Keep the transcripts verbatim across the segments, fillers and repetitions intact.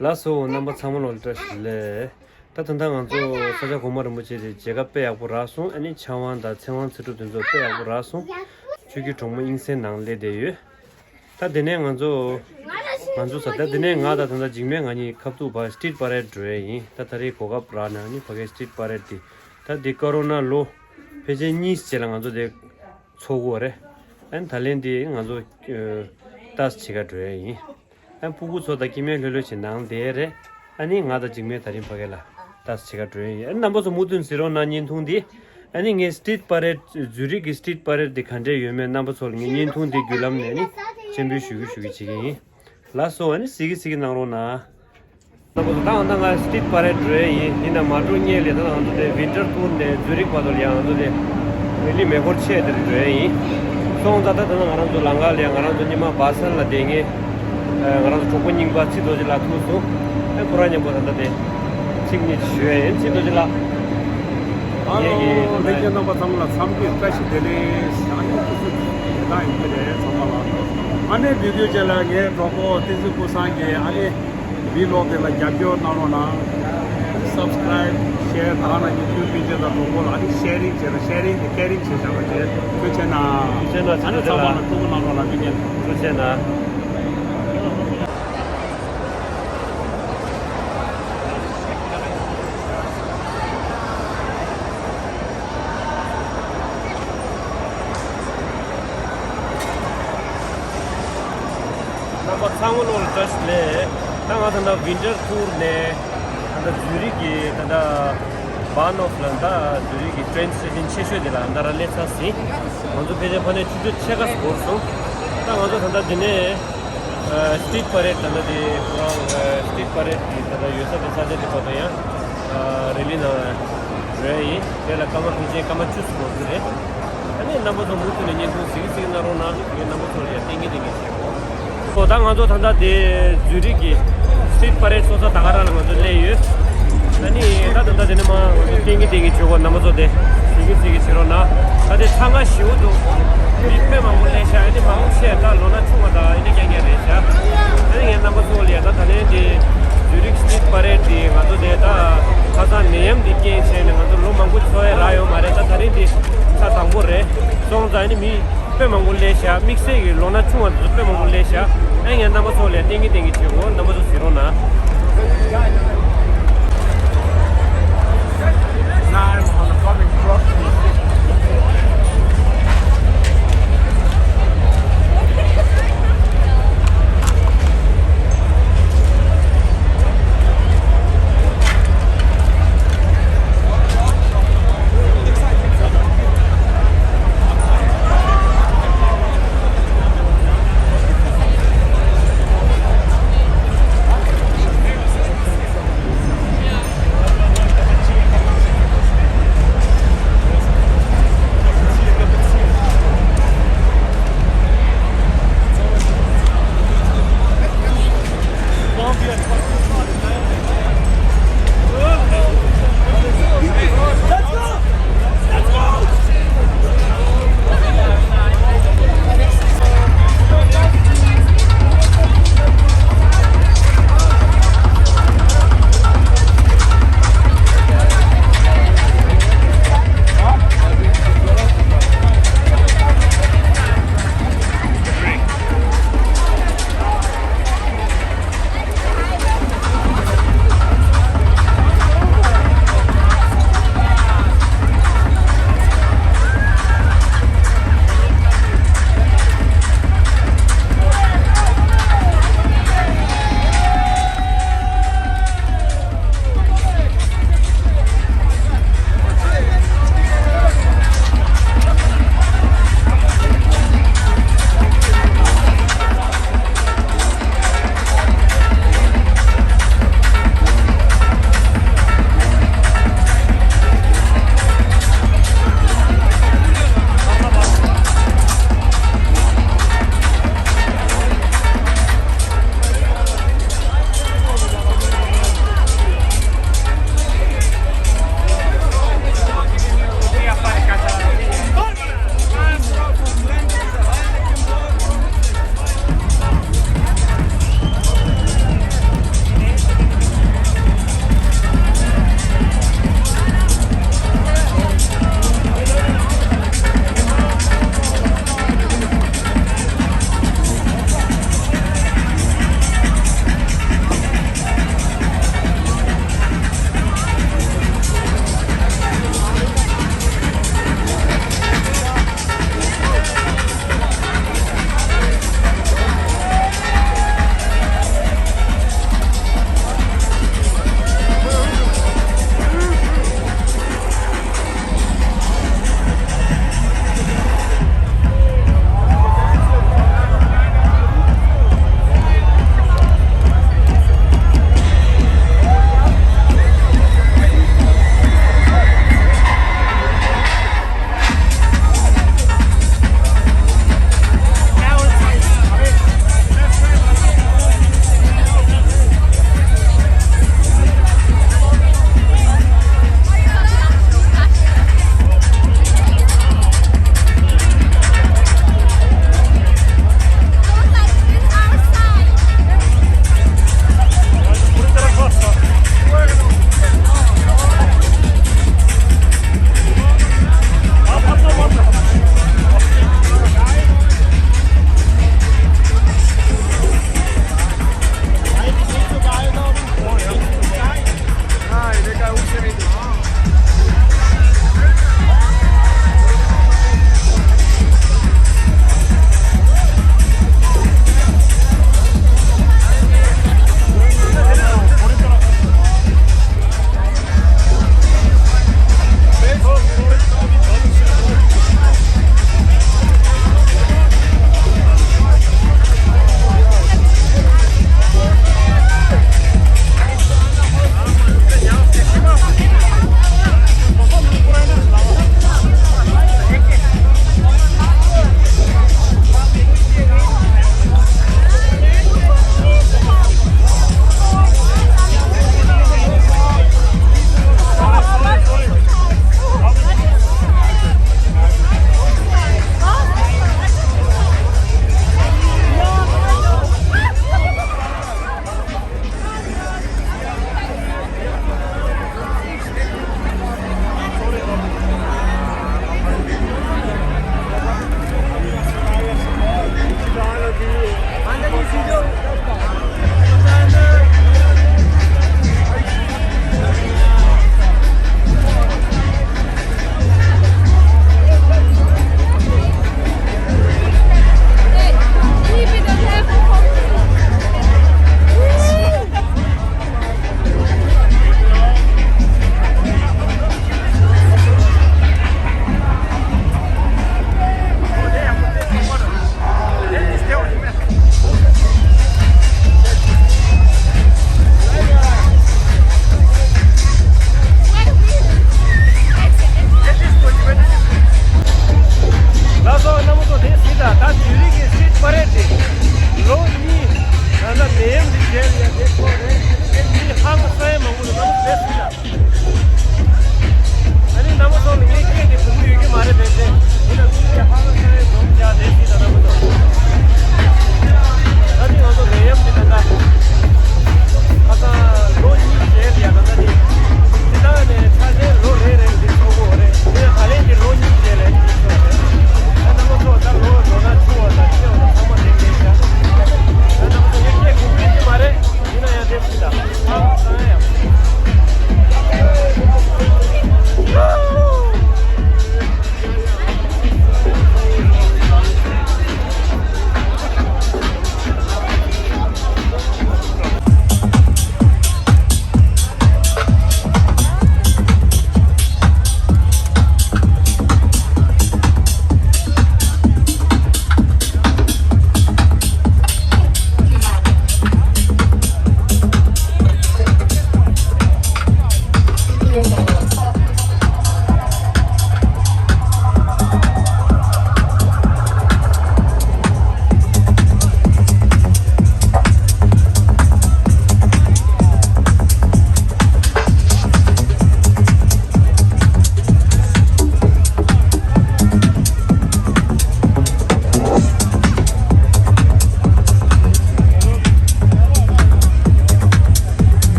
ལགས་སོ། རྣམ་པ་ཚང་མ་ལ་བཀྲ་ཤིས་བདེ་ལེགས། ད་ད་ལྟ་ང་ཚོ་ས་སྐྱ་གོང་མ་རིན་པོ་ཆེ་དེ་མཇལ་ཁ་དཔེ་ཡག་པོ་རག་སོང་། ཨ་ནི་ཕྱག་དབང་དང་ཚེ་དབང་ཚེ་སྒྲུབ་དེ་ཚོ་དཔེ་ཡག་པོ་རག་སོང་། ཆོས་ཀྱི་གྲོགས་མོ་དབྱིངས་སེང་ནང་སླེབས་བསྡད་ཡོད། ད་དེ་ནས་ང་ཚོ་ང་ཚོ་ས་ད་དེ་ནས་ང་དང་ད་ལྟ་འཇིགས་མེད་ང་གཉིས་ཁ་ཐུག་ཕར་སི་ཊི་རི་ཊི་པ་རེ་ཌི་འགྲོ་ཡས་ཡིན། ད་ད་རེས་གོ་སྐབས་རག་ནས་ཨ་ནི་ཕ་གིའི་སི་ཊི་རི་ཊི་པ་རེ་ཌི་དེ་ད་དེ་ཀོ་རོ་ན་ལོ་ཕལ་ཆེར་གཉིས་རྗེས་ལ་ང་ཚོ་དེ་ཚོགས་དགོས་རེད། ཨ་ནི་ད་ལན་དེ་ང་ཚོ་ཨ་ཏཱས་བྱེད་གར་འགྲོ་ཡས་ཡིན། ཨ་ཕྲུ་གུ་ཚོ་དང་སྐྱེ་དམན་ལྷོད་ལྷོད་བྱས་ནང་བསྡད་རེད། ཨ་ནི་ང་དང་འཇིགས་མེད་ད་རིང་ཕ་གི་ལ་ཏཱས་བྱེད་གར་འགྲོ་ཡས་ཡིན། ཨ་ནི་རྣམ་པ་ཚོ་མུ་མཐུད་གཟིགས་རོགས་གནང་། བརྙན་ཐུང་འདི་ཨ་ནི་ངས་སི་ཊི་རི་ཊི་པ་རེ་ཌི་ཛུ་རིག་གི་སི་ཊི་རི་ཊི་པ་རེ་ཌི་འདི་ག་འདྲས་ཡོད་མེད་རྣམ་པ་ཚོ་ལ་ངས་བརྙན་ཐུང་འདི་བརྒྱུད་ལམ་ནས་ཨ་ནི་སྤྱན་འབུལ་ཞུ་གི་ཞུ་གི་བྱེད་ཀྱི་ཡིན། ལགས་སོ། ཨ་ནི་གཟིགས་ཀྱི་གཟིགས་ཀྱི་གནང་རོགས་གནང་། ད་ང་ཚོ་ད་ང་ད་ང་སི་ཊི་རི་ཊི་པ་རེ་ཌི་འགྲོ་ཡས་ཡིན། ཡིན་ན་མ་འགྲོ་སྔོན་ལ་ད་ང་ཚོ་དེ་ཝིན་ཊར་ཊུར་ནས་ཛུ་རིག་བར་དུ་ལ་ཡང་ང་ཚོ་དེ་རི་ལི་མེ་འཁོར་ཆེ་དེར་འགྲོ་ཡས་ཡིན། སོང་ཙང་ད་ད་ང་རང་ཚོ་ལམ་ཁ་ལ་ཡང་ང་རང་ཚོ་ཉི་མ་བཱ་སན་ལ་བསྡད་མཁན་ང་རང་ཚོ་གྲོགས་པོ་རྙིང་པ་ཚེ་རྡོ་རྗེ་ལགས་ཐུག་སོང་། ཨ་ཁོ་རང་མཉམ་པོ་ད་ད་དེ་ཚིག་གཉིས་ཞུ་ཡས་ཡིན། ཚེ་རྡོ་རྗེ་ལགས། ཧ་ལོ། ངེད་ཀྱི་ལྷན་རྒྱས་རྣམ་པ་ཚང་མ་ལ་འཚམས་འདྲི་བཀྲ་ཤིས་བདེ་ལེགས། ཨ་ནི་ཁོ་ཚོ་དེ་དག་ཡིན་གྱི་རེད་ཚང་མ་ལ། ཨ་ནི་བི་ཌི་ཡོ་རྗེས་ལ་ངའི་གྲོགས་པོ་བསྟན་འཛིན་ཀུན་བཟང་གིས་ཨ་ནི་བི་ལོག་དེ་ལ་རྒྱབ་སྐྱོར་གནང་རོགས་གནང་། སབ་སི་ཀེ་རེབ་ཤེར་ད་ག་ནང་བཞིན་ཁྱོད་སྤུན་མཆེད་དང་གྲོགས་པོ་ལ་ཨ་ནི་ཤེ་རིང་བྱས་ན་ཤེ་རིང་དེ་ཀེ་རིང་བྱས་བཞག་པ་རེད། ཐུགས་རྗེ་གནང་། ཐུགས་རྗེ་གནང་། ཨ་ནི་ཚང་མ་ལ་ཐུགས་ཁུར་གནང་རོགས་གནང་། ཐུགས་རྗེ་གནང་། ཐུགས་རྗེ་གནང་། རྣམ་པ་ཚང་མ་ལོག་ལ་བཀྲ་ཤིས་བདེ་ལེགས། ད་ང་ད་ལྟ་ཝིན་ཊར་ཊུར་ནས་ད་ལྟ་ཛུ་རིག་གི་ད་ལྟ་བྷ་ནོབ་ལ་ད་ཛུ་རིག་གི་ཊེན་སི་ཊེ་ཤན་ཆེ་ཤོས་དེ་ལ་ད་ར་སླེབས་ཚར་ཟིན། ང་ཚོ་ཕལ་ཆེར་ཕ་ནས་ཆུ་ཚོད་ཕྱེད་ཀ་འགོར་སོང་། ད་ང་ཚོ་ད་ལྟ་འདི་ནས་སི་ཊི་རི་ཊི་པ་རེ་ཌི་ད་ལྟ་དེ་ཁོ་རང་སི་ཊི་རི་ཊི་པ་རེ་ཌི་གི་ད་ལྟ་ཡོད་ས་དེ་ས་ཆ་དེ་བར་དུ་ཡང་རི་ལི་ནང་འགྲོ་ཡ་ཡིན། དེ་ལ་སྐར་མ་ཕལ་ཆེར་སྐར་མ་བཅུ་ཙམ་འགོར་གྱི་རེད། ཨ་ནི་རྣམ་པ་ཚོ་མུ་མཐུད་ནས་བརྙན་ཐུང་གཟིགས་གཟིགས་གནང་རོགས་གནང་། ངས་རྣམ་པ་ཚོ་ལ་ཡང་བསྟན་གྱིན་བསྟན་གྱིན་བྱེད་དགོས། ཨོ་ད་ང་ཚོ་ད་ལྟ་དེ་ཛུ་རིག་གི་སི་ཊི་རི་ཊི་པ་རེ་ཌི་ཚོགས་ས་ད་ག་རང་ལ་ང་ཚོ་སླེབས་ཡོད། ཨ་ནི་ད་ད་ལྟ་དེ་ནས་མ་ང་ཚོ་བསྟན་གྱིན་བསྟན་གྱིན་བྱེད་དགོས། རྣམ་པ་ཚོ་དེ་གཟིགས་གཟིགས་བྱེད་རོགས་གནང་། ད་དེ་འཚང་ཁ་ཞེ་པོ་འདུག་མི་དཔེ་མང་པོ་སླེབས་ཤག་ཨ་ནི་མང་པོ་ཆེ་ད་ལོ་ན་ཆུང་བ་དང་ཨ་ནི་རྐྱང་རྐྱང་རེད་ཤག་ཨ་ནི་ངས་རྣམ་པ་ཚོ་ལ་ཡ་ད་ད་ལན་དེ་ཛུ་རིག་སི་ཊི་རི་ཊི་པ་རེ་ཌི་དེ་ང་ཚོ་དེ་ད་ཁ་སང་ནད་ཡམས་འདི་རྐྱེན་བྱས་ནས་ང་ཚོ་ལོ་མང་པོ་འཚོ་བ་རག་ཡོད་མ་རེད། ད་ད་རིང་འདི་ཆ་དང་པོ་རེད། སོང་ཙང་ཨ་ནི་མི་དཔེ་མང་པོ་སླེབས་ཤག་དམིགས་བསལ་གྱི་ལོ་ན་ཆུང་བ་དེ་ཚོ་དཔེ་མང་པོ་སླེབས་ཤག་ཨ་ངས་རྣམ་པ་ཚོ་ལ་བསྟན་གྱིན་བསྟན་གྱིན་བྱེད་དགོས། རྣམ་པ་ཚོ་གཟིགས་རོགས་གནང་།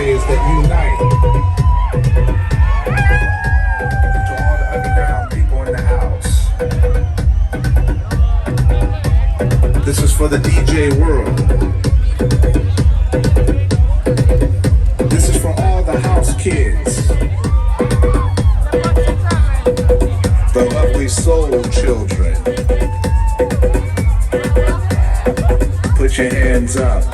is that unite. To all the underground people in the house, this is for the D J world. This is for all the house kids. The lovely soul children. Put your hands up.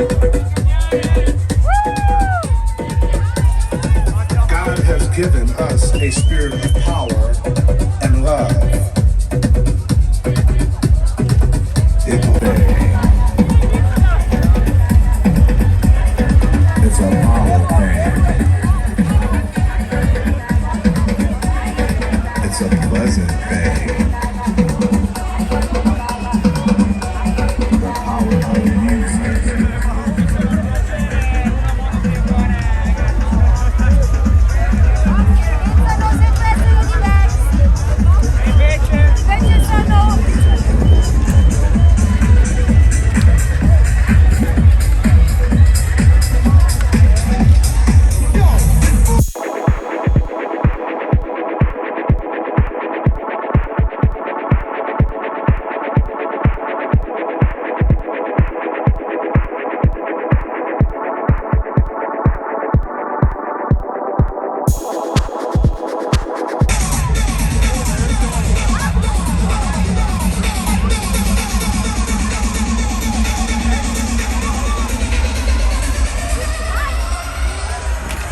God has given us a spirit of power and love. It's a, it's a power thing. It's a pleasant thing. The power of music.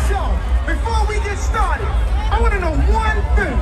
So, before we get started, I want to know one thing.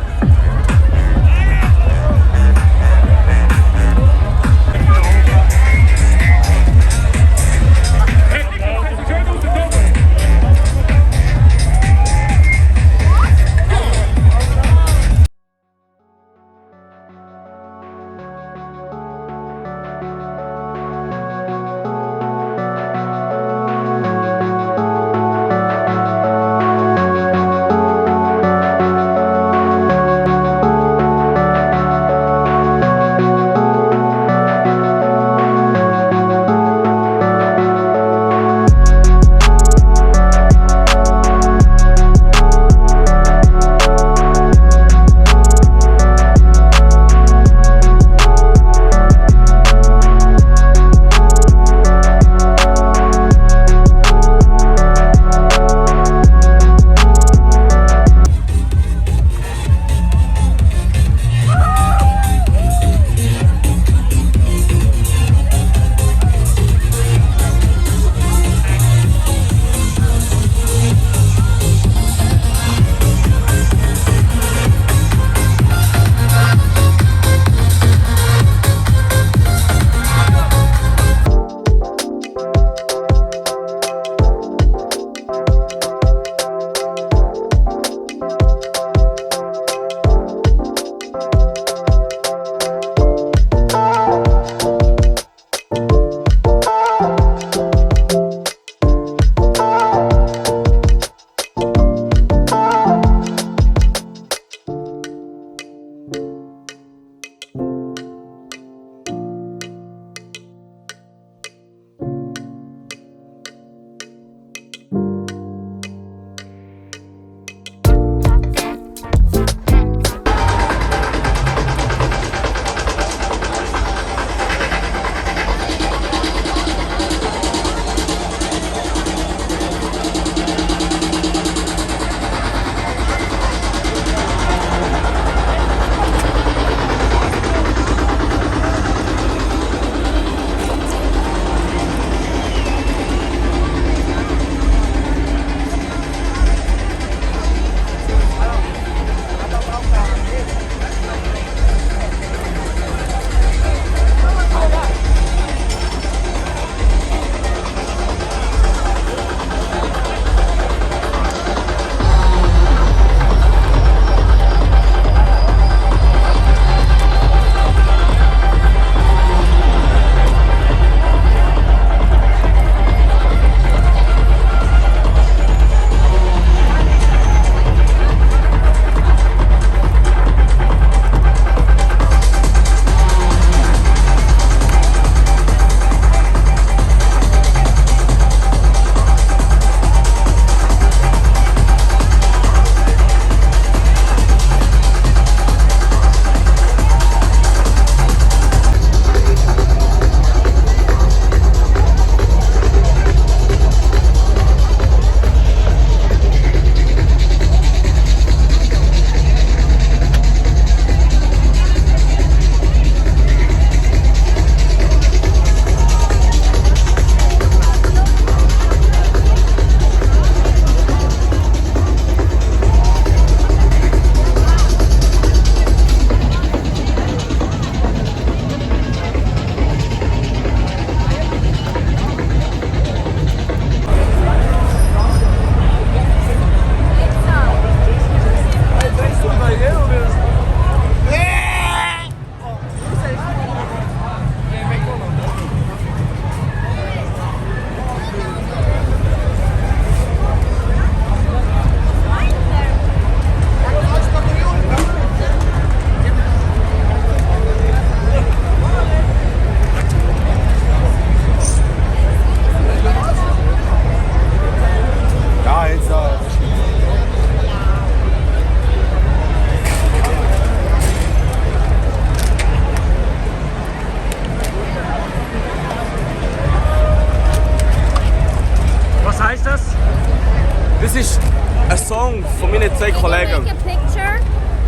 Say Kollegen. Make a picture.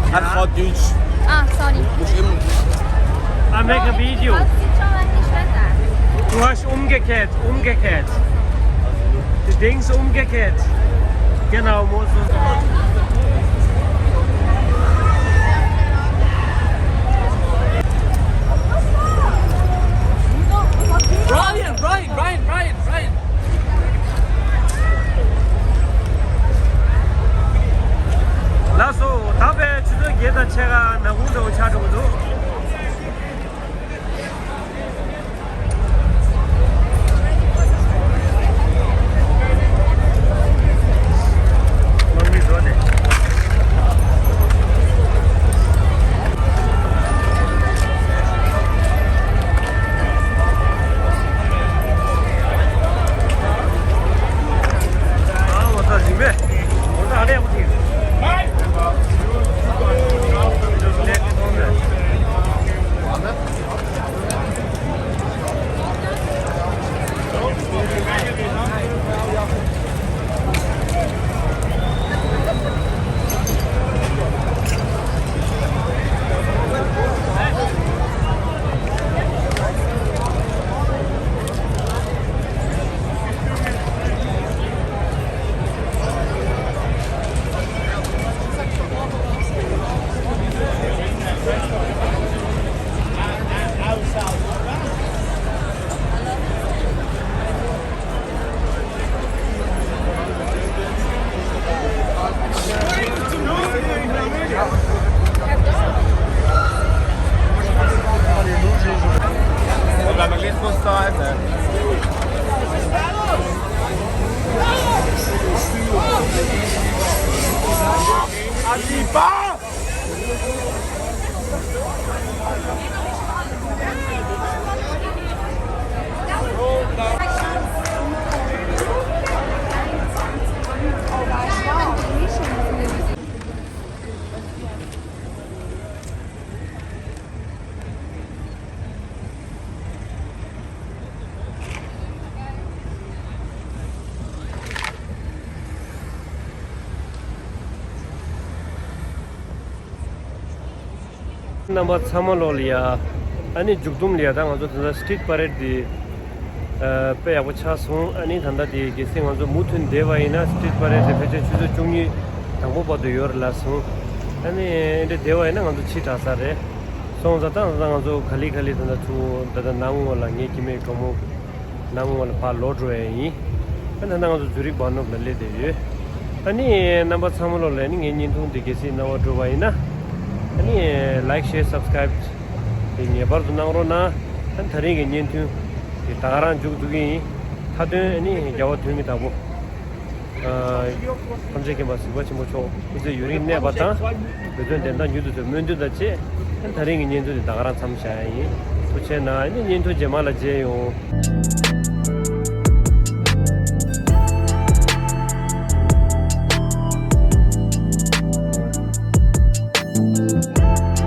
Hat Hochdeutsch. Ah, sorry. Muss ich immer. I make a video. Was ist schon eigentlich besser? Du hast umgekehrt, umgekehrt. Die Dings umgekehrt. Genau, muss so sein. Brian, Brian, Brian, Brian, Brian. ལགས་སོ། ད་བས་ཆུ་ཚོད་བརྒྱད་དང་ཕྱེད་ཀ་ནག་ཁུང་འདྲ་བོ་ཆགས་འགྲོ་གི་འདུག་རྣམ་པ་ཚང་མ་ལོག་ལ་ཡ། ཨ་ནི་མཇུག་བསྡོམས་ལ་ཡ། ད་ང་ཚོ་དེ་འདྲ་སི་ཊི་རིཊ་པ་རེ་ཌི་འདི་ཨ་དཔེ་ཡག་པོ་ཆགས་སོང་། ཨ་ནི་ད་ལྟ་དེ་གལ་སྲིད་ང་ཚོ་མུ་མཐུད་བསྡད་པ་ཡིན་ན། སི་ཊི་རིཊ་པ་རེ་ཌི་དེ་ཕལ་ཆེར་ཆུ་ཚོད་བཅུ་གཉིས་དང་པོ་བར་དུ་ཡོད་རེད་ལབ་སོང་། ཨ་ནི་འདི་བསྡད་པ་ཡིན་ན་ང་ཚོ་ཕྱི་དྲགས་ས་རེད། སོང་ཙང་ད་ང་ཚོ་ག་ལེ་ག་ལེ་ད་ལྟ་ཚུར་ད་ལྟ་ནང་ངོས་ལ་ངའི་སྐྱེ་དམན་གྲོགས་མོ་ནང་ངོས་ལ་ཕར་ལོག་འགྲོ་ཡ་ཡིན། ཨ་ད་ལྟ་ང་ཚོ་ཛུ་རིག་བྷ་ནོབ་ལ་སླེབས་བསྡད་ཡོད། ཨ་ནི་རྣམ་པ་ཚང་མ་ལོག་ལ་ནི་ངའི་བརྙན་ཐུང་འདི་གལ་སྲིད་སྣང་བ་འགྲོ་བ་ཡིན་ན། ཨ་ནི་ལའིཀ་ཤེར་སབ་སི་ཀ་རའིབ་དེ་ངེས་པར་དུ་གནང་རོགས་གནང་། ཨ་ནི་ད་རིང་གི་བརྙན་ཐུང་དེ་ད་ག་རང་མཇུག་བསྡུ་གི་ཡིན། མཐའ་དོན་ཨ་ནི་རྒྱལ་བ་དོན་གྱི་བདག་པོ། ཨ། ཐམས་ཅད་མཁྱེན་པ་གཟིགས་པ་ཆེན་པོ་མཆོག་སྐུ་ཚེ་ཡུན་རིང་གནས་པ་དང་། འབད་བརྩོན་ལྡན་དང་མྱུར་དུ་འཚོའི་སྨོན་འདུན་དང་བཅས། ད་རིང་གི་བརྙན་ཐུང་འདི་ད་ག་རང་མཚམས་བཞག་ཡ་ཡིན། ཐུགས་རྗེ་གནང་། ཨ་ནི་བརྙན་ཐུང་རྗེས་མ་ལ་མཇལ་ཡོང་།